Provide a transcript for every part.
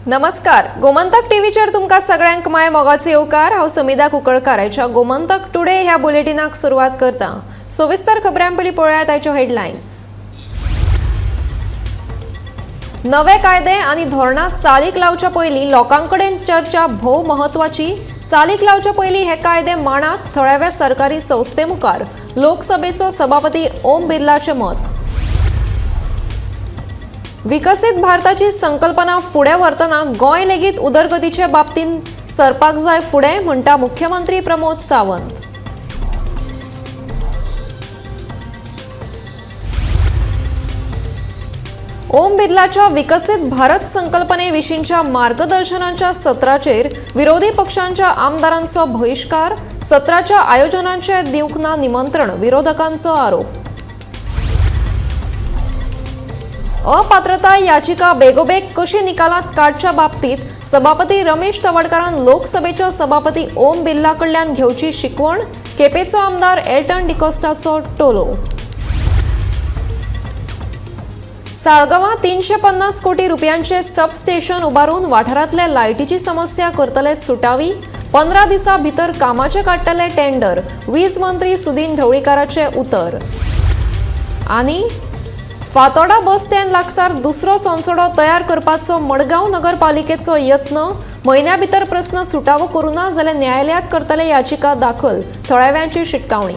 नमस्कार, गोमंतक टीव्हीचेर तुमकां सगळ्यांक माय मोगाचो येवकार. हांव समिधा कुंकळकार. आयच्या गोमंतक टुडे ह्या बुलेटिनाक सुरवात करता. सविस्तर खबरां पयलीं पळयात आयच्यो हेडलायन्स. नवे कायदे आनी धोरणां चालीक लावच्या पयलीं लोकां कडेन चर्चा भोव म्हत्वाची. चालीक लावच्या पयलीं हे कायदे मांडात थळाव्या सरकारी संस्थे मुखार, लोकसभेचो सभापती ओम बिर्लाचें मत. विकसीत भारताची संकल्पना फुडें व्हरतना गोंय लेगीत उदरगतीचे बाबतींत सरपाक जाय फुडें, म्हणटा मुख्यमंत्री प्रमोद सावंत. ओम बिर्लाच्या विकसीत भारत संकल्पने विशींच्या मार्गदर्शनाच्या सत्राचेर विरोधी पक्षांच्या आमदारांचो बहिश्कार. सत्राच्या आयोजनाचे दिवंक ना निमंत्रण, विरोधकांचो आरोप. अपात्रताय याचिका बेगोबेग कशी निकालात काडच्या बाबतीत सभापती रमेश तवडकारान लोकसभेच्या सभापती ओम बिर्ला कडल्यान घेवची शिकवण, केपेचो आमदार एल्टन डिकोस्टाचो टोलो. साळगांवां 350 कोटी रुपयांचे सबस्टेशन उबारून वाठारांतल्या लायटीची समस्या करतले सुटावी. 15 दिसां भितर कामाचे काडटले टेंडर, वीज मंत्री सुदीन ढवळीकाराचे उतर. आनी फातोडा बस स्टँड लागसार दुसरो सोनसडो तयार करपाचो मडगांव नगरपालिकेचो यत्न. म्हयन्या भितर प्रस्न सुटावो करूं ना जाल्यार न्यायालयात करतले याचिका दाखल, थळाव्यांची शिटकावणी.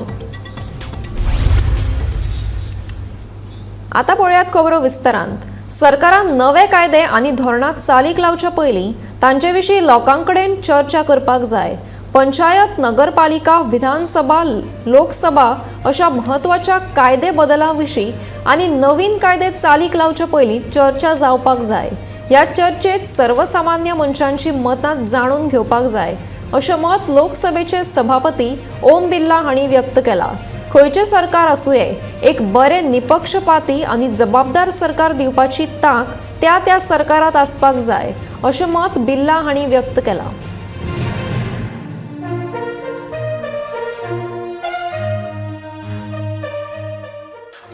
आता पळयात खबरो विस्तारांत. सरकारान नवे कायदे आनी धोरणां चालीक लावच्या पयलीं तांचे विशीं लोकां कडेन चर्चा करपाक जाय. पंचायत, नगरपालिका, विधानसभा, लोकसभा अशा म्हत्वाच्या कायदे बदलां विशीं आनी नवीन कायदे चालीक लावचे पयलीं चर्चा जावपाक जाय. ह्या चर्चेत सर्वसामान्य मनशांची मतां जाणून घेवपाक जाय, अशें मत लोकसभेचे सभापती ओम बिर्ला हांणी व्यक्त केलां. खंयचें सरकार आसुये, एक बरें निपक्षपाती आनी जबाबदार सरकार दिवपाची तांक त्या त्या सरकारात आसपाक जाय, अशें मत बिर्ला हांणी व्यक्त केलां.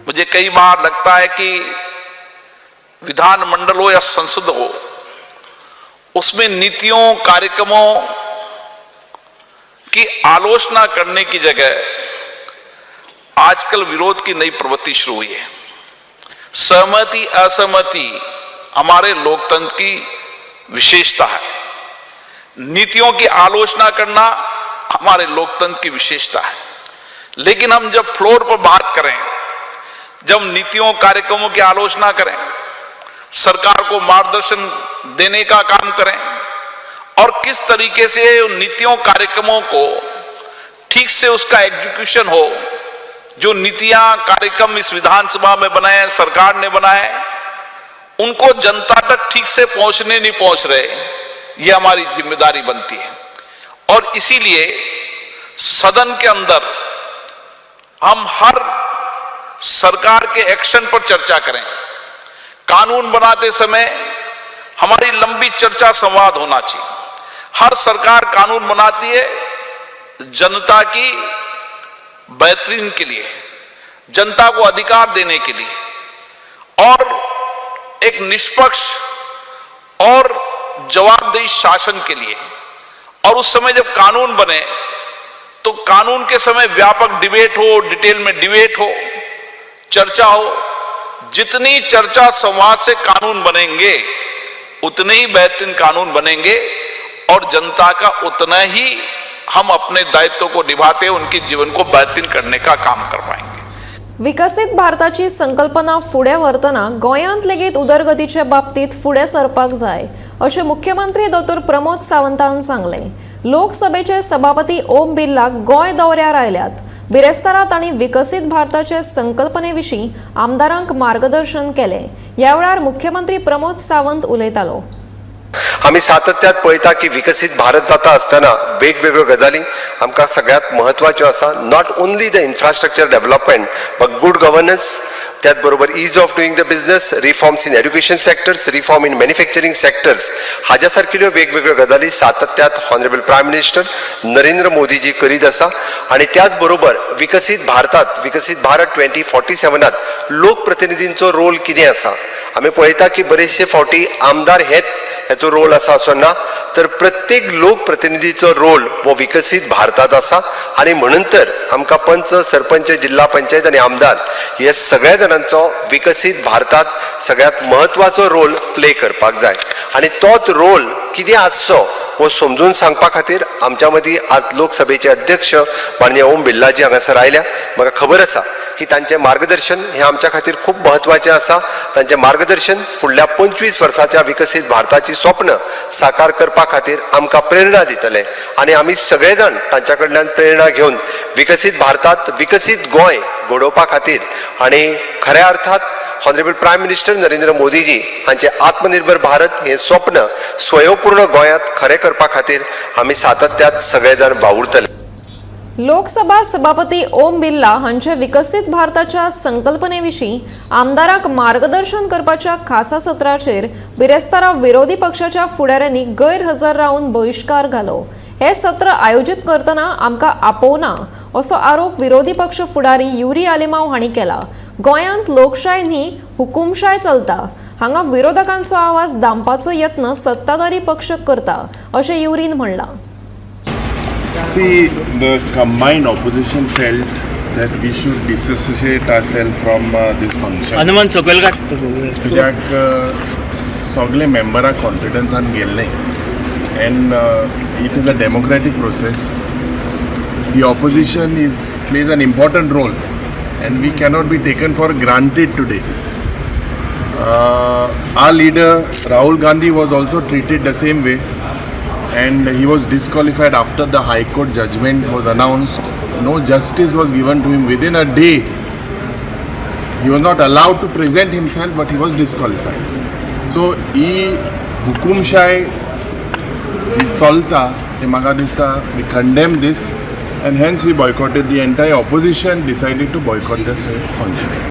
मुझे कई बार लगता है कि विधानमंडल हो या संसद हो, उसमें नीतियों, कार्यक्रमों की आलोचना करने की जगह आजकल विरोध की नई प्रवृत्ति शुरू हुई है. सहमति, असहमति हमारे लोकतंत्र की विशेषता है. नीतियों की आलोचना करना हमारे लोकतंत्र की विशेषता है. लेकिन हम जब फ्लोर पर बात करें, जब नीतियों, कार्यक्रमों की आलोचना करें, सरकार को मार्गदर्शन देने का काम करें और किस तरीके से उन नीतियों, कार्यक्रमों को ठीक से उसका एग्जीक्यूशन हो, जो नीतियां, कार्यक्रम इस विधानसभा में बनाए, सरकार ने बनाए, उनको जनता तक ठीक से पहुंचने नहीं पहुंच रहे, ये हमारी जिम्मेदारी बनती है. और इसीलिए सदन के अंदर हम हर सरकार के एक्शन पर चर्चा करें. कानून बनाते समय हमारी लंबी चर्चा, संवाद होना चाहिए. हर सरकार कानून बनाती है जनता की बेहतरीन के लिए, जनता को अधिकार देने के लिए और एक निष्पक्ष और जवाबदेही शासन के लिए. और उस समय जब कानून बने तो कानून के समय व्यापक डिबेट हो, डिटेल में डिबेट हो, चर्चा हो. जितनी चर्चा, संवाद से कानून बनेंगे, उतने ही बेहतरीन कानून बनेंगे और जनता का उतना ही हम अपने दायित्व को निभाते, उनके जीवन को बेहतरीन करने का काम कर पाएंगे. विकसीत भारताची संकल्पना फुडें व्हरतना गोंयांत लेगीत उदरगतीचे बाबतीत फुडें सरपाक जाय, अशें मुख्यमंत्री दोतोर प्रमोद सावंतान सांगलें. लोकसभेचे सभापती ओम बिर्ला गोंय दौऱ्यार आयल्यात. बिरेस्तारा तांणी विकसीत भारताचे संकल्पने विशीं आमदारांक मार्गदर्शन केलें. ह्या वेळार मुख्यमंत्री प्रमोद सावंत उलयतालो. आमी सातत्यात पळयता की विकसीत भारत जाता आसतना वेगवेगळ्यो गजाली आमकां सगळ्यात म्हत्वाच्यो आसा. Not only the infrastructure development but good governance, त्याच बरोबर ease of doing the business, reforms in education sectors, reform in manufacturing sectors, हाज्या सारकिल्यो वेगवेगळ्यो गजाली सातत्यात ऑनरेबल प्रायम मिनिस्टर नरेंद्र मोदीजी करीत आसा. आनी त्याच बरोबर विकसीत भारतात, विकसीत भारत 2047 लोकप्रतिनिधींचो रोल कितें आसा, आमी पळयता की बरेचशे फावटी आमदार हेच हेचो रोल आसा असो ना, तर प्रत्येक लोकप्रतिनिधीचो रोल हो विकसीत भारतात आसा. आनी म्हणून तर आमकां पंच, सरपंच, जिल्हा पंचायत आनी आमदार हे सगळ्या जाणांचो विकसीत भारतात सगळ्यात म्हत्वाचो रोल प्ले करपाक जाय. आनी तोच रोल कितें आसचो हो समजून सांगपा खातीर आमच्या मदीं आज लोकसभेचे अध्यक्ष माननीय ओम बिर्लाजी हांगासर आयल्या. म्हाका खबर आसा की तांचें मार्गदर्शन हें आमच्या खातीर खूब म्हत्वाचें आसा. तांचें मार्गदर्शन फुडल्या 25 वर्साच्या विकसीत भारताची स्वप्न साकार करपा खातीर आमकां प्रेरणा दितलें आनी आमी सगळे जाण तांच्या कडल्यान प्रेरणा घेवन विकसीत भारतात विकसीत गोंय घडोवपा खातीर आनी खऱ्या अर्थात ऑनरेबल प्रायम मिनिस्टर नरेंद्र मोदीजी हांचे आत्मनिर्भर भारत हें स्वप्न स्वयंपूर्ण गोंयांत खरें करपा खातीर आमी सातत्यात सगळे जाण वावुरतले. लोकसभा सभापती ओम बिर्ला हांचे विकसीत भारताच्या संकल्पने विशीं आमदारांक मार्गदर्शन करपाच्या खासा सत्राचेर बिरेस्तारा विरोधी पक्षाच्या फुडाऱ्यांनी गैरहजर रावन बहिश्कार घालो. हे सत्र आयोजीत करतना आमकां आपोवना असो आरोप विरोधी पक्ष फुडारी युरी आलेमाव हांणी केला. गोंयांत लोकशाय न्ही, हुकुमशाय चलता. हांगा विरोधकांचो आवाज दामपाचो यत्न सत्ताधारी पक्ष करता अशें युरीन म्हणलां. See, the combined opposition felt that we should disassociate ourselves from this function. Hanuman सकयल काडटा. कित्याक सगळे मेंबरां कॉन्फिडन्सान गेल्ले and it is a democratic process. The opposition is plays an important role and we cannot be taken for granted today. Our leader Rahul Gandhi was also treated the same way and he was disqualified after the High Court judgment was announced. No justice was given to him within a day. He was not allowed to present himself, but he was disqualified. So, ही हुकुमशाय जी चलता ते म्हाका दिसता we condemn this and hence we boycotted, the entire opposition decided to boycott this function.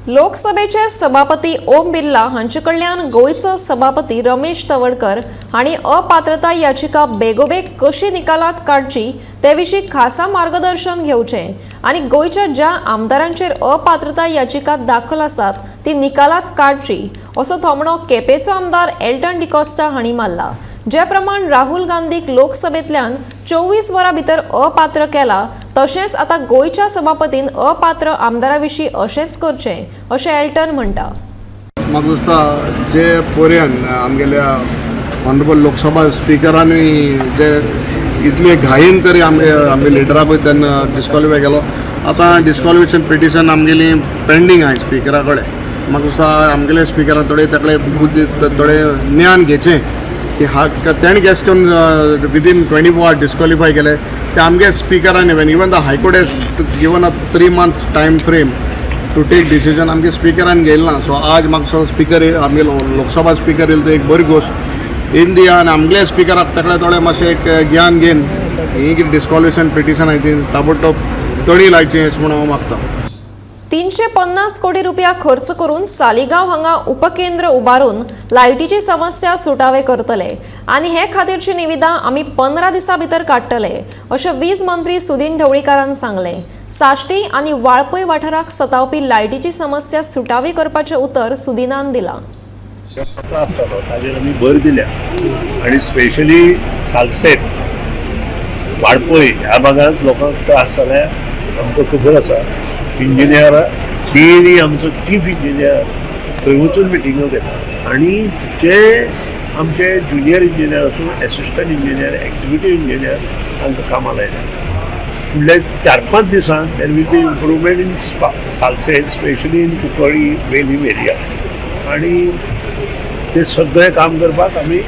लोकसभेचे सभापती ओम बिर्ला हांचे कडल्यान गोंयचो सभापती रमेश तवडकर हांणी अपात्रताय याचिका बेगोबेग कशी निकालात काडची ते विशीं खासा मार्गदर्शन घेवचें आनी गोंयच्या ज्या आमदारांचेर अपात्रताय याचिका दाखल आसात ती निकालात काडची असो थोमणो केपेंचो आमदार एल्टन डिकॉस्टा हांणी मारला. जे प्रमाण राहुल गांधीक लोकसभेंतल्यान 24 वरां भितर अपात्र केला, तशेंच आतां गोंयच्या सभापतीन अपात्र आमदारा विशीं अशेंच करचें अशें एल्टन म्हणटा. म्हाका दिसता जे पर्यंत आमगेल्या ऑनरेबल लोकसभा स्पिकरांनी जे इतले घाईन तरी आमगे आमगे लिडरा पळय तेन्ना डिस्कॉलिफाय केलो. आतां डिस्कॉलिफिकेशन पिटिशन आमगेली पेंडींग आहा स्पिकरा कडेन. म्हाका दिसता आमगेले स्पिकरान थोडे ताकडे बुद्दी, थोडे ज्ञान घेवचें की हा तेणें कशें करून विदीन 24 our disqualify केले ते आमगे स्पिकरान. Even the High Court has given a 3 month time frame to take decision, आमगे स्पिकरान घेयला ना. सो आज म्हाका दिसता स्पिकर, आमगे लोकसभा स्पिकर येयलो तो एक बरी गोश्ट इन दी आनी आमगेले स्पिकराक ताकडे थोडे मातशें एक ज्ञान घेवन ही कितें डिस्कॉलिफिकेशन पिटिशन आहाय ती ताबडतोब तडी लायची अशें म्हणून हांव मागता. 350 कोटी रुपया खर्च करून सालिगांव हांगा उपकेंद्र उबारून लायटीची समस्या सुटावे करतले आनी हे खातीरची निविदा आमी 15 दिसां भितर काडटले अशें वीज मंत्री सुदीन ढवळीकारान सांगलें. साश्टी आनी वाळपय वाठाराक सतावपी लायटीची समस्या सुटावी करपाचें उतर सुदीनान दिलां. त्रास जालो ताजेर आमी भर दिल्या आनी स्पेशली सालसेत, वाळपय ह्या भागांत लोकांक त्रास जाल्या. आमकां खबर आसा, इंजिनियर डेली, आमचो चीफ इंजिनियर थंय वचून मिटिंगो घेता आनी जे आमचे ज्युनियर इंजिनियर आसूं, एसिस्टंट इंजिनियर, एक्झिक्युटीव इंजिनियर तांकां कामां लायल्या. फुडल्या 4-5 दिसांत there will be improvement in Salcete, specially in Cuncolim, Velim area आनी ते सगळें काम करपाक आमी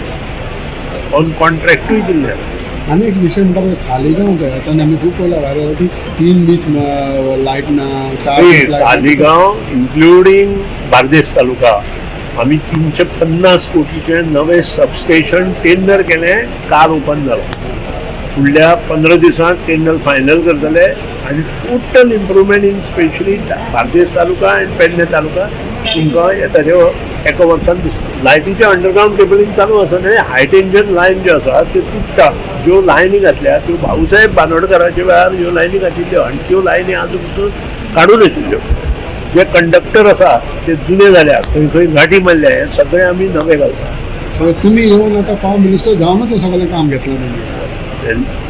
ऑन कॉन्ट्रॅक्टूय दिल्लें आसा. आनी एक विशय म्हणटा पळय, सालिगांव थंय आसा आनी आमी खूब पळयला व्हायरल की 3 दीस लायट ना, 4 दीस लायट ना. तालिगांव इन्क्लुडींग बार्देस तालुका आमी 350 कोटीचें नवें सबस्टेशन टेंडर केलें. काल ओपन जालो. फुडल्या 15 दिसांत टेंडर फायनल करतले आनी total improvement in specially Bardez taluka आनी पेडणे तालुका तुमकां येता ते एका वर्सान दिसता. लायटीचें अंडरग्रावंड केबलिंग चालू आसा न्हय. हाय टेन्शन लायन ज्यो आसा त्यो तुट्टा. ज्यो लायनी घातल्या त्यो भाऊसाहेब बांदोडकराच्या वेळार ह्यो लायनी घातिल्ल्यो आनी त्यो लायनी आजून पसून काडूं नाशिल्ल्यो. जे कंडक्टर आसा ते जुने जाल्या, खंय खंय गांठी मारल्या. हे सगळे आमी नवे घालता. सो तुमी येवन आतां पावर मिनिस्टर जावनच हें सगळें काम घेतलां तेंचें.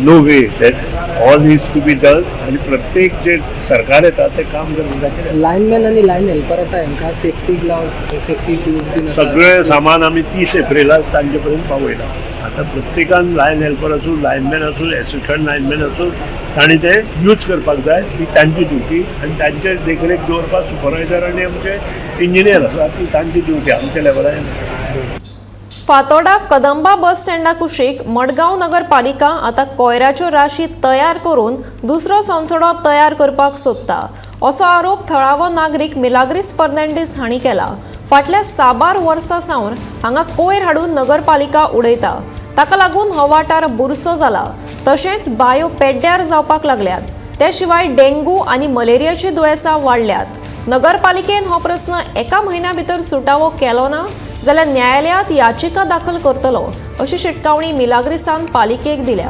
No way that all is to be done. आनी प्रत्येक जे सरकार येता ते काम करपाक लायनमॅन आनी लायन हेल्पर आसा हेंकां सेफ्टी ग्लव्स, सेफ्टी शूज बीन आसा. सगळें सामान आमी 30 एप्रिलाक तांचे पर्यंत पावयलां. आतां प्रत्येकान लायन हेल्पर आसूं, लायनमॅन आसूं, एसिस्टंट लायनमॅन आसूं, तांणी ते यूज करपाक जाय. ती तांची ड्युटी आनी तांचे देखरेख दवरपाक सुपरवायजर आनी आमचे इंजिनियर आसा, ती तांची ड्युटी आमच्या लेवलार. फातोर्डा कदंबा बस स्टँडा कुशीक मडगांव नगरपालिका आतां कोयराच्यो राशी तयार करून दुसरो सोनसडो तयार करपाक सोदता असो आरोप थळावो नागरीक मिलाग्रीस फर्नांडीस हांणी केला. फाटल्या साबार वर्सां सावन हांगा कोयर हाडून नगरपालिका उडयता. ताका लागून हो वाठार बुरसो जाला. तशेंच बायो पेड्ड्यार जावपाक लागल्यात. ते शिवाय डेंगू आनी मलेरियाची दुयेंसां वाडल्यात. नगरपालिकेन हो प्रस्न एका म्हयन्या भितर सुटावो केलो ना जाल्यार न्यायालयात याचिका दाखल करतलो अशी शिटकावणी मिलाग्रिसान पालिकेक दिल्या.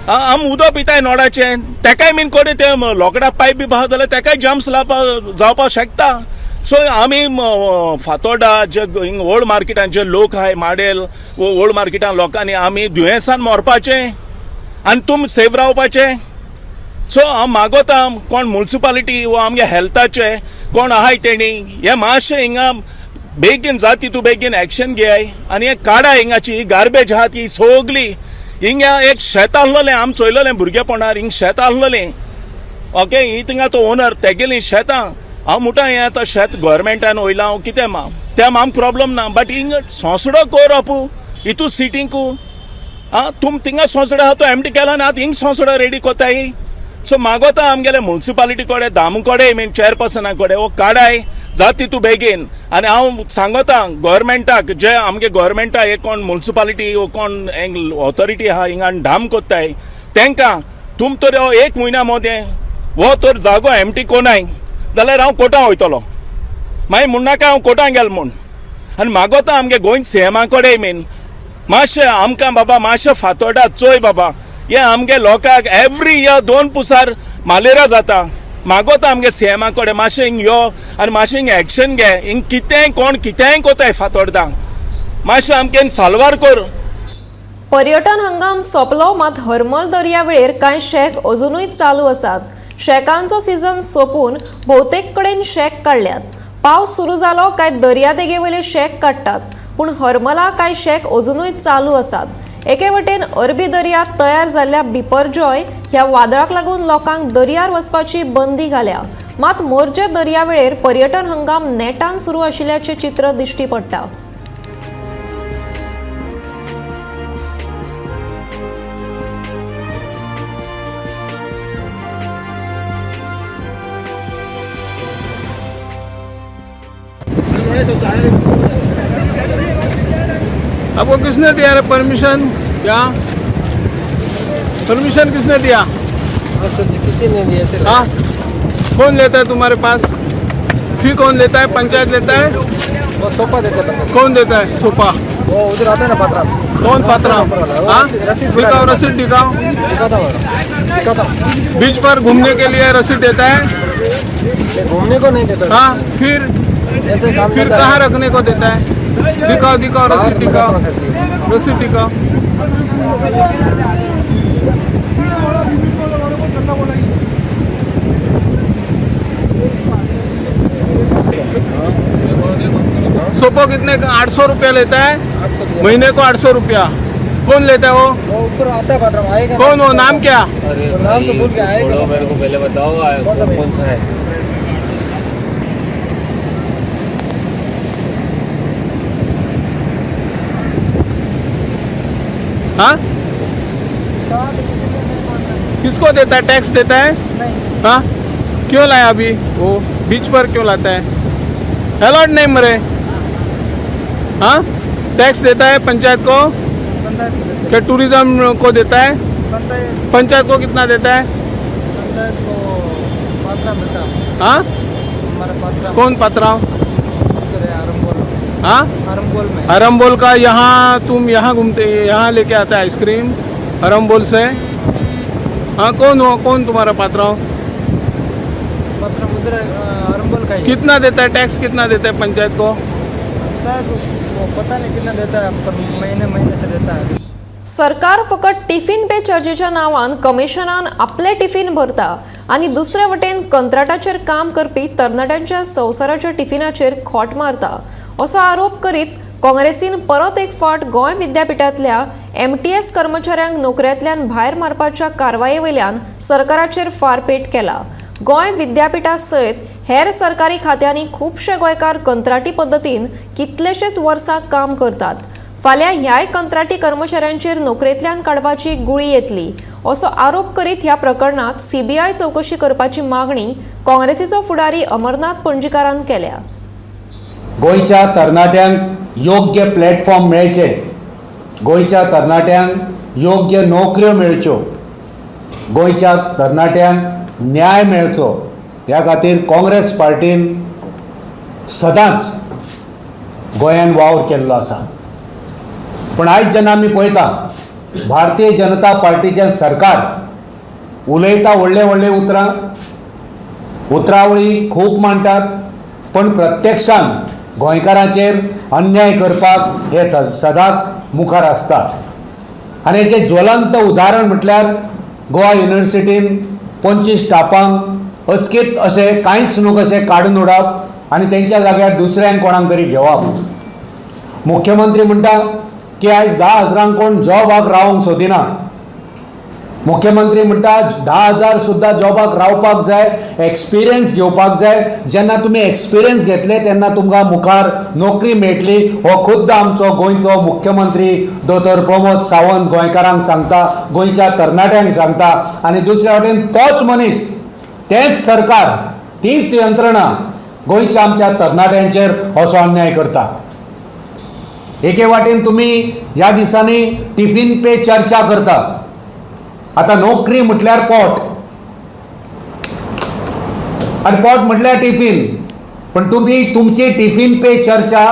आम उदक पिताय नोडाचें, तेकाय बीन कोणी ते लोकडां पायप बी आहा जाल्यार तेकाय जम्स जावपाक शकता. सो आमी फातोर्डा जे हिंग ओल्ड मार्केटान जे लोक आहाय, माडेल ओल्ड मार्केटान लोकांनी आमी दुयेंसान मरपाचें आनी तुम सेफ रावपाचें. सो हांव मागोता कोण मुन्सिपालिटी वो आमगे हेल्थाचे कोण आहाय तेणी हें मातशें हिंगा बेगीन जाता तितू बेगीन एक्शन घेयाय आनी हें काडाय हिंगाची ही गार्बेज आहा ती सगली. हिंगा एक शेत आसलेलें, आमी चोयलेलें भुरगेपणार हिंग शेत आसलेलें. ओके, ही थिंगा तो ओनर तेगेली शेतां. हांव म्हणटा हें आतां शेत गोवोरमेंटान वयलां कितें मा तें आमकां प्रॉब्लम ना, बट हिंग सोंसडो कोरप हितू सिटींकू. आं, तुम थिंगा सोंसडो आहा तो एमटी केला ना, आतां हिंग सोंसडो रेडी कोताय. सो मागोता आमगेले मुन्सिपालिटी कडेन, दामू कडेन, मेन चेअरपर्सना कडेन हो काडाय जाता तितू बेगीन. आनी हांव सांगोता गोवोरमेंटाक, जे आमगे गोवोरमेंटा हे कोण मुन्सिपालिटी वो कोण ऑथॉरिटी आहा हिंगा धाम कोत्ताय तेंकां तुम तर हो एक म्हयन्या मदें हो तर जागो एमटी कोनाय जाल्यार हांव कोर्टां वयतलो. मागीर म्हणनाका हांव कोर्टां गेलो म्हूण. आनी मागोता आमगे गोंय सीएमा कडेन मेन मातशें आमकां बाबा मातशें फातोर्डा चोय बाबा, हे आमगे लोकांक एवरी इयर 2 पुसार मालेरा जाता. मागोता आमगे सीएमा कडेन मातशें हिंग यो आनी मातशें हिंग एक्शन घे. हिंग कितेंय कोण कितेंय कोताय फातोर्डा, मातशें आमगे साल्वार कर. पर्यटन हंगाम सोंपलो मात हरमल दर्यावेळेर कांय शॅक अजुनूय चालू आसात. शॅकांचो सीझन सोंपून भोवतेक कडेन शॅक काडल्यात. पावस सुरू जालो काय दर्यादेगेवयले शॅक काडटात, पूण हरमला कांय शॅक अजुनूय चालू आसात. एके वटेन अरबी दर्यांत तयार जाल्ल्या बिपरजॉय ह्या वादळाक लागून लोकांक दर्यार वचपाची बंदी घाल्या. मात मोरजे दर्यावेळेर पर्यटन हंगाम नेटान सुरू आशिल्ल्याचें चित्र दिश्टी पडटा. आपको किसने दिया रे परमिशन? क्या परमिशन किसने दिया? किसी ने दिया ऐसे. हाँ, कौन लेता है तुम्हारे पास? फी कौन लेता है? पंचायत लेता है? वो सोपा देते हैं. कौन देता है सोपा? वो उधर आता है ना पात्रा. कौन पात्रा? हाँ, दिखाओ रसीद दिखाओ. दिखाता हूँ, दिखाता हूँ. बीच पर घूमने के लिए रसीद देता है? घूमने को नहीं देता. हाँ, फिर ऐसे काम फिर कहाँ रखने को देता है? दिखाओ दिखाओ रसीद दिखाओ, रसीद दिखाओ. सोपो कितने का? 800 रुपया लेता है महीने को. 800 रुपया कौन लेता है वो? वो ऊपर आता है पात्रा, आएगा. कौन वो? नाम क्या? नाम तो भूल गया. आएगा मेरे को पहले बताओ कौन सा है. हाँ, किसको देता है? टैक्स देता है? नहीं. हाँ, क्यों लाया अभी वो बीच पर क्यों लाता है? अलॉट नहीं मरे. हाँ, टैक्स देता है पंचायत को? क्या टूरिज्म को देता है? पंचायत को कितना देता है? पंचायत को पात्रा मिलता. हाँ, हमारा कौन पात्रा? हाँ, अरम्बोल में. अरम्बोल का यहाँ तुम यहाँ घूमते, यहाँ लेके आता है आइसक्रीम? अरम्बोल से? हाँ, कौन हो, कौन तुम्हारा पात्राव? पत्र उधर अरम्बोल का ही। कितना देता है टैक्स, कितना देता है पंचायत को? शायद वो पता नहीं कितना देता है, पर महीने महीने से देता है। सरकार फकत टिफिन पे चर्चेच्या नांवान कमिशनान आपले टिफिन भरता आनी दुसरे वटेन कंत्राटाचेर काम करपी तरणाट्यांच्या संवसाराच्या टिफिनाचेर खोट मारता असो आरोप करीत काँग्रेसीन परत एक फावट गोंय विद्यापिठांतल्या एमटीएस कर्मचाऱ्यांक नोकऱ्यांतल्यान भायर मारपाच्या कारवाये वयल्यान सरकाराचेर फारपेट केला। गोंय विद्यापिठा सयत हेर सरकारी खात्यांनी खुबशे गोंयकार कंत्राटी पद्दतीन कितलेशेच वर्सां काम करतात। फाल्यां ह्याय कंत्राटी कर्मचाऱ्यांचेर नोकरेंतल्यान काडपाची गुळी येतली असो आरोप करीत ह्या प्रकरणात सीबीआय चवकशी करपाची मागणी काँग्रेसीचो फुडारी अमरनाथ पणजीकारान केल्या। गोंयच्या तरणाट्यांक योग्य प्लॅटफॉर्म मेळचे, गोंयच्या तरणाट्यांक योग्य नोकऱ्यो मेळच्यो, गोंयच्या तरणाट्यांक न्याय मेळचो ह्या खातीर काँग्रेस पार्टीन सदांच गोंयान वावर केल्लो आसा। पूण आयज जेन्ना आमी पळयता भारतीय जनता पार्टीचें सरकार उलयता व्हडले व्हडले उतरां, उतरावळी खूब मांडटात, पण प्रत्यक्षान गोंयकारांचेर अन्याय करपाक हे सदांच मुखार आसता। आनी हेचें ज्वलंत उदाहरण म्हटल्यार गोवा युनिवर्सिटीन 25 स्टाफांक अचकीत अशें कांयच न्हू कशें काडून उडप आनी तेंच्या जाग्यार दुसऱ्यांक कोणाक तरी घेवप। मुख्यमंत्री म्हणटा की आयज 10,000 कोण जॉबाक रावंक सोदिना। मुख्यमंत्री म्हणटा 10,000 सुद्दां जॉबाक रावपाक जाय, एक्सपिरियन्स घेवपाक जाय। जेन्ना तुमी एक्सपिरियन्स घेतले तेन्ना तुमकां मुखार नोकरी मेळटली। हो खुद्द आमचो गोंयचो मुख्यमंत्री दोतोर प्रमोद सावंत गोंयकारांक सांगता, गोंयच्या तरणाट्यांक सांगता। आनी दुसऱ्या वटेन तोच मनीस, तेंच सरकार, तीच यंत्रणा गोंयच्या आमच्या तरणाट्यांचेर असो अन्याय करता। एके वाटेन तुमी ह्या दिसांनी टिफिन पे चर्चा करता। आतां नोकरी म्हटल्यार पोट आनी पोट म्हटल्यार टिफिन, पण तुमी तुमची टिफिन पे चर्चा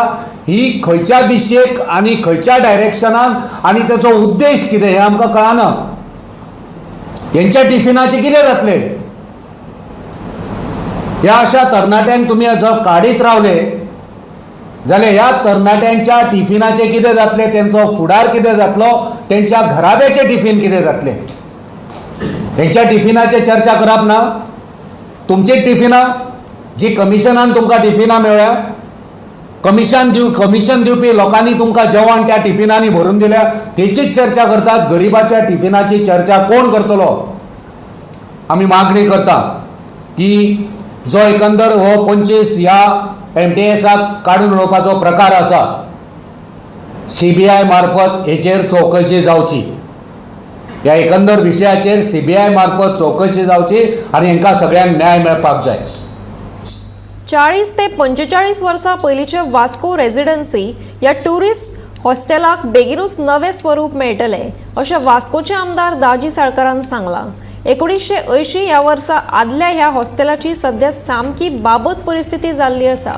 ही खंयच्या दिशेक आनी खंयच्या डायरेक्शनान आनी ताचो उद्देश कितें हें आमकां कळना। हेंच्या टिफिनाचें कितें जातलें? ह्या अशा तरणाट्यांक तुमी जर काडीत रावले जाल्यार ह्या तरणाट्यांच्या टिफिनाचें कितें जातलें, तेंचो फुडार कितें जातलो, तेंच्या घराब्याचें टिफीन कितें जातलें? तेंच्या टिफिनाचें चर्चा करप ना? तुमची टिफिनां जी कमिशनान तुमकां टिफिनां मेळ्ळ्या, कमिशन दिवपी लोकांनी तुमकां जेवण त्या टिफिनांनी भरून दिल्या, तेचीच चर्चा करतात। गरिबाच्या टिफिनाची चर्चा कोण करतलो? आमी मागणी करता की जो एकंदर हो 25 ह्या एमटीएसाक काडून उडोवपाचो प्रकार आसा, सीबीआय मार्फत हेचेर चवकशी जावची। ह्या एकंदर विशयाचेर सीबीआय मार्फत चवकशी जावची आनी हेंकां सगळ्यांक न्याय मेळपाक जाय। 40 ते 45 वर्सां पयलींचे वास्को रेजिडन्सी ह्या ट्युरिस्ट हॉस्टेलाक बेगीनूच नवें स्वरूप मेळटलें अशें वास्कोचे आमदार दाजी साळकारान सांगलां। 1980 ह्या वर्सा आदल्या ह्या हॉस्टेलाची सध्या सामकी बाबत परिस्थिती जाल्ली आसा।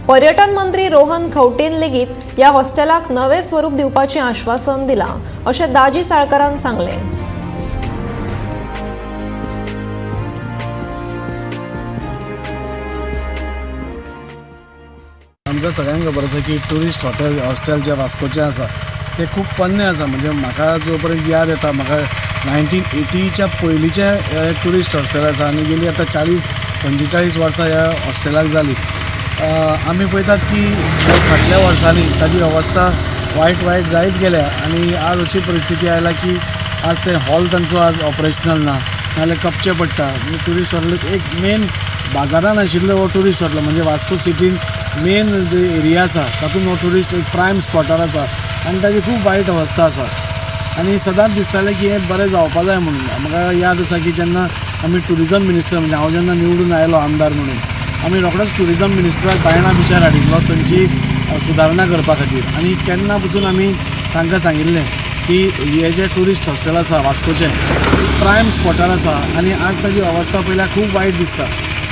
पर्यटन मंत्री रोहन खंवटेन लेगीत ह्या हॉस्टेलाक नवें स्वरूप दिवपाचें आश्वासन दिलां अशें दाजी साळकारान सांगलें। आमकां सगळ्यांक खबर आसा की ट्युरिस्ट हॉटेल हॉस्टेल जे वास्कोचें आसा तें खूब पोन्नें आसा। म्हणजे म्हाका जो पर्यंत याद येता, म्हाका 1980च्या पयलींचें ट्युरिस्ट हॉस्टेल आसा आनी गेली आतां 40-45 वर्सां ह्या हॉस्टेलाक जालीं। आमी पळयतात की फाटल्या वर्सांनी ताजी अवस्था वायट वायट जायत गेल्या आनी आज अशी परिस्थिती आयला की आज ते हॉल तांचो आज ऑपरेशनल ना, नाजाल्यार कपचे पडटा। ट्युरिस्ट हॉटेल एक मेन बाजारान आशिल्लो हो ट्युरिस्ट हॉटेल, म्हणजे वास्को सिटीन मेन जे एरिया आसा तातूंत हो ट्युरिस्ट एक प्रायम स्पॉटार आसा आनी ताजी खूब वायट अवस्था आसा। आनी सदांच दिसतालें की हें बरें जावपा जाय म्हणून। म्हाका याद आसा की जेन्ना आमी ट्युरिजम मिनिस्टर, म्हणजे हांव जेन्ना निवडून आयलो आमदार म्हणून, आमी रोखडोच ट्युरिजम मिनिस्टराक बायणा बिचार हाडिल्लो थंयची सुदारणा करपा खातीर। आनी तेन्ना पसून आमी तांकां सांगिल्लें की हे जे ट्युरिस्ट हॉस्टेल आसा वास्कोचें प्रायम स्पॉटार आसा आनी आज ताजी अवस्था पळयल्यार खूब वायट दिसता।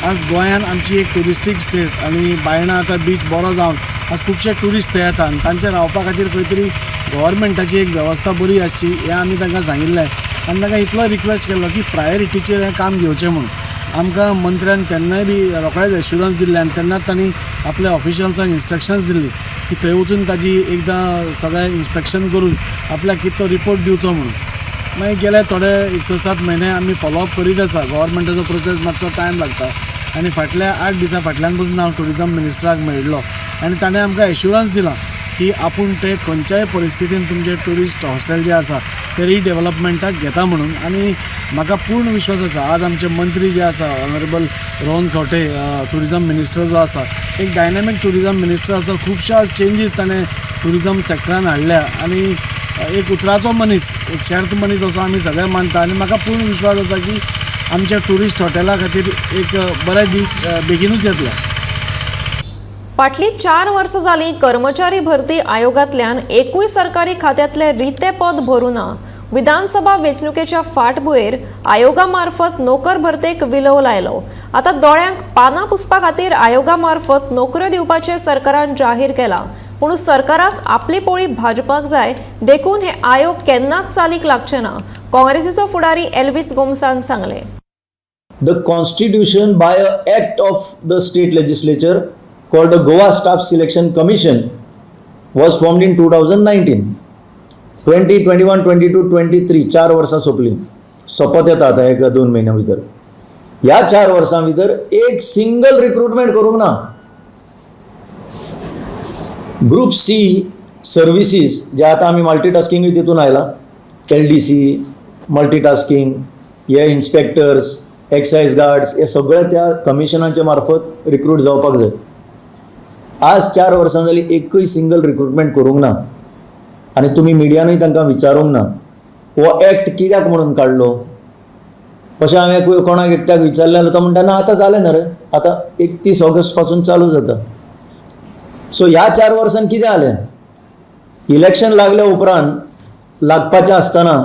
आज गोंयान आमची एक ट्युरिस्टीक स्टेट आनी बायणा आतां बीच बरो जावन आज खुबशे ट्युरिस्ट थंय येता आनी तांचे रावपा खातीर खंय तरी गव्हर्मेंटाची एक वेवस्था बरी आसची हें आमी तांकां सांगिल्लें आनी तांकां इतलो रिक्वेस्ट केल्लो की प्रायोरिटीचेर हें काम घेवचें म्हणून. आमकां मंत्र्यान तेन्नाय बी रोखडेच एश्युरन्स दिल्लें आनी तेन्नाच तांणी आपल्या ऑफिशल्सांक इन्स्ट्रक्शन्स दिल्ली की थंय वचून ताजी एकदां सगळें इन्स्पेक्शन करून आपल्याक कितें तो रिपोर्ट दिवचो म्हणून. मागीर गेले थोडे एक 6-7 म्हयने आमी फॉलोअप करीत आसा. गव्हर्मेंटाचो प्रोसेस मातसो टायम लागता आनी फाटल्या 8 दिसां फाटल्यान पसून हांव ट्युरिजम मिनिस्टराक मेळिल्लो आनी ताणें आमकां एश्युरन्स दिलां की आपूण ते खंयच्याय परिस्थितीन तुमचे ट्युरिस्ट हॉस्टेल जे आसा ते रिडेवलपमेंटाक घेता म्हणून. आनी म्हाका पूर्ण विश्वास आसा आज आमचे मंत्री जे आसा honourable Rohan Khaunte tourism minister जो आसा एक डायनॅमीक ट्युरिजम मिनिस्टर आसा. खुबश्या आज चेंजीस ताणें ट्युरिजम सॅक्टरान हाडल्या आनी एक उतराचो मनीस, एक शर्त मनीस असो आमी सगळे मानता आनी म्हाका पूर्ण विश्वास आसा की आमच्या ट्युरिस्ट हॉटेला खातीर एक बरे दीस बेगिनूच येतले. फाटलीं 4 वर्सां जालीं कर्मचारी भरती आयोगांतल्यान एकूय सरकारी खात्यांतलें रितें पद भरूं ना. विधानसभा वेंचणुकेच्या फाटभुंयेर आयोगा मार्फत नोकर भरतेक विलोव लायलो. आतां दोळ्यांक पानां पुसपा खातीर आयोगा मार्फत नोकऱ्यो दिवपाचें सरकारान जाहीर केलां. पूण सरकाराक आपली पोळी भाजपाक जाय देखून हे आयोग केन्नाच चालीक लागचें ना, काँग्रेसीचो फुडारी एल्विस गोम्सान सांगलें. The constitution by a act of the state legislature called the Goa Staff Selection Commission was formed in 2019. 20, 21, 22, 23 4 वर्सां सोंपलीं, सोंपत येता आतां 1-2 म्हयन्या भितर. ह्या 4 वर्सां भितर एक सिंगल रिक्रुटमेंट करूंक ना. ग्रुप सी सर्विसीस जे आतां आमी मल्टीटास्किंगूय तितून आयला, LDC, multitasking, हे इन्स्पेक्टर्स, एक्सायज गार्ड्स, हे सगळे त्या कमिशनाच्या मार्फत रिक्रूट जावपाक जाय. आज 4 वर्सां जालीं एकूय सिंगल रिक्रुटमेंट करूंक ना आनी तुमी मिडियानूय तांकां विचारूंक ना हो एक्ट कित्याक म्हणून काडलो. अशें हांवें कोणाक एकट्याक विचारलें जाल्यार तो म्हणटा ना आतां जालें ना रे, आतां 31 ऑगस्ट पासून चालू जाता. सो ह्या 4 वर्सांत कितें जालें, इलेक्शन लागल्या उपरांत लागपाचें आसतना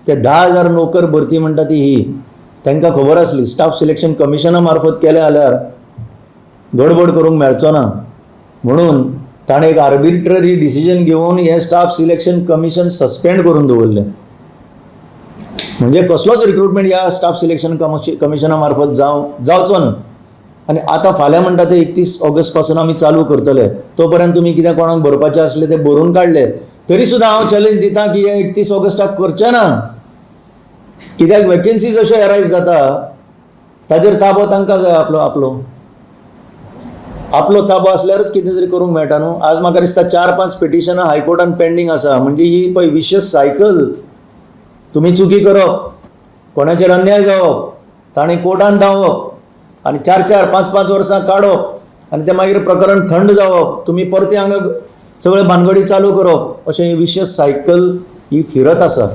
ते 10,000 नोकर भरती म्हणटा ती ही तांकां खबर आसली स्टाफ सिलेक्शन कमिशना मार्फत केलें जाल्यार गडबड करूंक मेळचो ना म्हणून ताणें एक आर्बिट्ररी डिसिजन घेवन हें स्टाफ सिलेक्शन कमिशन सस्पेंड करून दवरलें. म्हणजे कसलोच रिक्रुटमेंट ह्या स्टाफ सिलेक्शन कमिशना मार्फत जावचो न्हू. आनी आतां फाल्यां म्हणटा ते 31 ऑगस्ट पासून आमी चालू करतले, तो पर्यंत तुमी कितें कोणाक भरपाचें आसलें तें भरून काडले तरी सुद्दां हांव चॅलेंज दिता की हें 31 ऑगस्टाक करचें ना. कित्याक वेकेन्सीज अश्यो एरायज जाता ताजेर ताबो तांकां जाय, आपलो आपलो आपलो ताबो आसल्यारच कितें तरी करूंक मेळटा न्हू. आज म्हाका दिसता 4-5 पिटिशनां हायकोर्टान पेंडींग आसा. म्हणजे ही पळय विशस सायकल, तुमी चुकी करप, कोणाचेर अन्याय जावप, ताणें कोर्टान धांवप आनी 4-4, 5-5 वर्सां काडप आनी तें मागीर प्रकरण थंड जावप, तुमी परतें हांगा सगळे भानगडी चालू करप, अशें ही विशस सायकल ही फिरत आसा.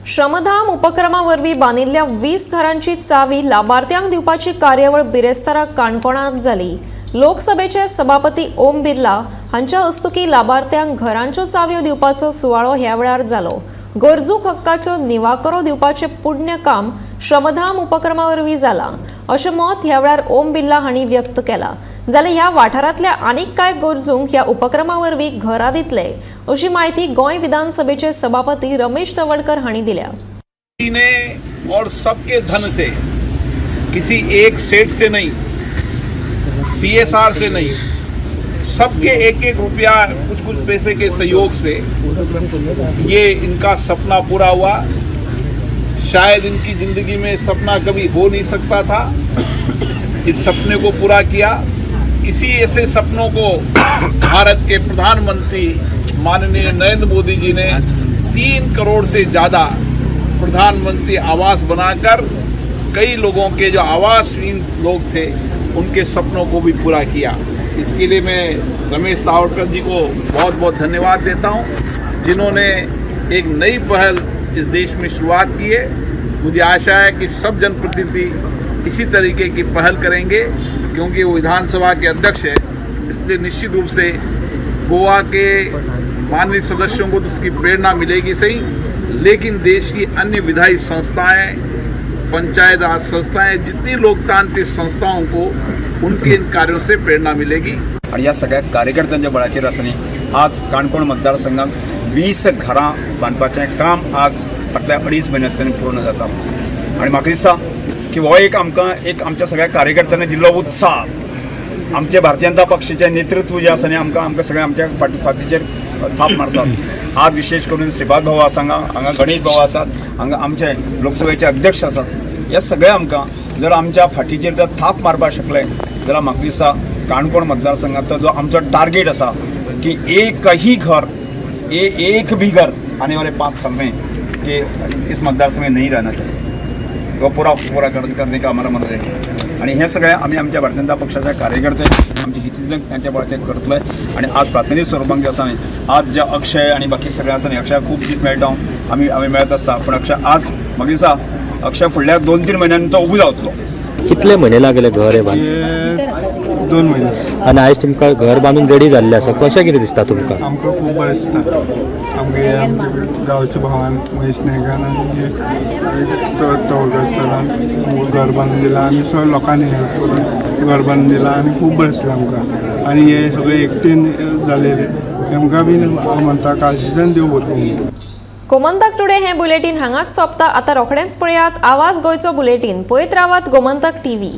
श्रमधाम उपक्रमा वरवीं बांदिल्ल्या 20 घरांची चावी लाभार्थ्यांक दिवपाची कार्यावळ बिरेस्तारा काणकोणांत जाली. लोकसभेचे सभापती ओम बिर्ला हांच्या हस्तुकीं लाभार्थ्यांक घरांच्यो चावयो दिवपाचो सुवाळो ह्या वेळार जालो. गरजूक हक्काचो निवाकरो दिवपाचें पुण्य काम श्रमधाम उपक्रमा वरवीं जालां अशें मत ह्या वेळार ओम बिर्ला हांणी व्यक्त केलां. जाल्यार ह्या वाठारांतल्या आनीक कांय गरजूंक ह्या उपक्रमा वरवीं घरां दितले अशी माहिती गोंय विधानसभेचे सभापती रमेश तवडकर हांणी दिल्या. ने और सबके धन से, किसी एक सेठ से नहीं, CSR से नहीं, सबके एक एक रुपया कुछ कुछ पैसे के सहयोग से ये इनका सपना पूरा हुआ। शायद इनकी ज़िंदगी में सपना कभी हो नहीं सकता था, इस सपने को पूरा किया। इसी ऐसे सपनों को भारत के प्रधानमंत्री माननीय नरेंद्र मोदी जी ने 3 करोड़ से ज़्यादा प्रधानमंत्री आवास बनाकर कई लोगों के जो आवासहीन लोग थे उनके सपनों को भी पूरा किया। इसके लिए मैं रमेश तावड़कर जी को बहुत बहुत धन्यवाद देता हूं, जिन्होंने एक नई पहल इस देश में शुरुआत की है। मुझे आशा है कि सब जनप्रतिनिधि इसी तरीके की पहल करेंगे, क्योंकि वो विधानसभा के अध्यक्ष हैं, इसलिए निश्चित रूप से गोवा के माननीय सदस्यों को तो उसकी प्रेरणा मिलेगी सही, लेकिन देश की अन्य विधायी संस्थाएं, पंचायत राज संस्थाएं, जितनी लोकतांत्रिक संस्थाओं को उनके इन कार्यों से प्रेरणा मिलेगी। आणि ह्या सगळ्या कार्यकर्त्यांच्या बळाचेर आसा न्ही आज काणकोण मतदारसंघात 20 घरां बांदपाचें काम आज फाटल्या 2.5 म्हयन्यांतल्यान पूर्ण जाता. आनी म्हाका दिसता की हो एक आमकां एक आमच्या सगळ्या कार्यकर्त्यांनी दिल्लो उत्साह, आमचे भारतीय जनता पक्षाचें नेतृत्व जें आसा न्ही आमकां आमकां सगळ्या आमच्या फाटीचेर थाप मारतात. आज विशेष करून श्रीपाद भाऊ आसा हांगा, हांगा गणेश भाऊ आसात, हांगा आमचे लोकसभेचे अध्यक्ष आसात. हे सगळे आमकां जर आमच्या फाटीचेर जर थाप मारपाक शकले जाल्यार म्हाका दिसता काणकोण मतदारसंघाचो जो आमचो टार्गेट आसा की एकही घर एक भी घर आने वाले 5 साल में कि इस मतदारसंघ में नहीं रहना चाहिए, वो पूरा पूरा करने का हमारा मन है. आणि हे सगळें आमी आमच्या भारतीय जनता पक्षाच्या कार्यकर्ते आमचे हितचिंतक त्यांच्या बळाचेर करतले. आणि आज प्राथमीक स्वरुपांत जे आसा न्ही आज जे अक्षय आनी बाकी सगळे आसा न्ही, अक्षय खूब दीस मेळटा आमी आमी मेळत आसता, पूण अक्षय आज म्हाका दिसता अक्षय फुडल्या 2-3 म्हयन्यांनी तो उबो जातलो. कितले म्हयने लागले घर हे बांदून? 2 म्हयने. आनी आयज तुमकां घर बांदून रेडी जाल्लें आसा, कशें कितें दिसता तुमकां? आमकां खूब बरें दिसता. आमगे आमच्या गांवच्या भावान महेश नायकान आनी तवडकर सरान घर बांदून दिलां आनी सगळ्या लोकांनी हेल्प करून घर बांदून दिलां आनी खूब बरें दिसलें आमकां. आनी हे सगळे एकटेन जालें आमकां बीन हांव म्हणटा कालच्यान देव बरें करूं. गोमंतक टुडे हें बुलेटीन हांगाच सोंपता. आतां रोखडेंच पळयात आवाज गोंयचो बुलेटीन. पळयत रावात गोमंतक टीव्ही.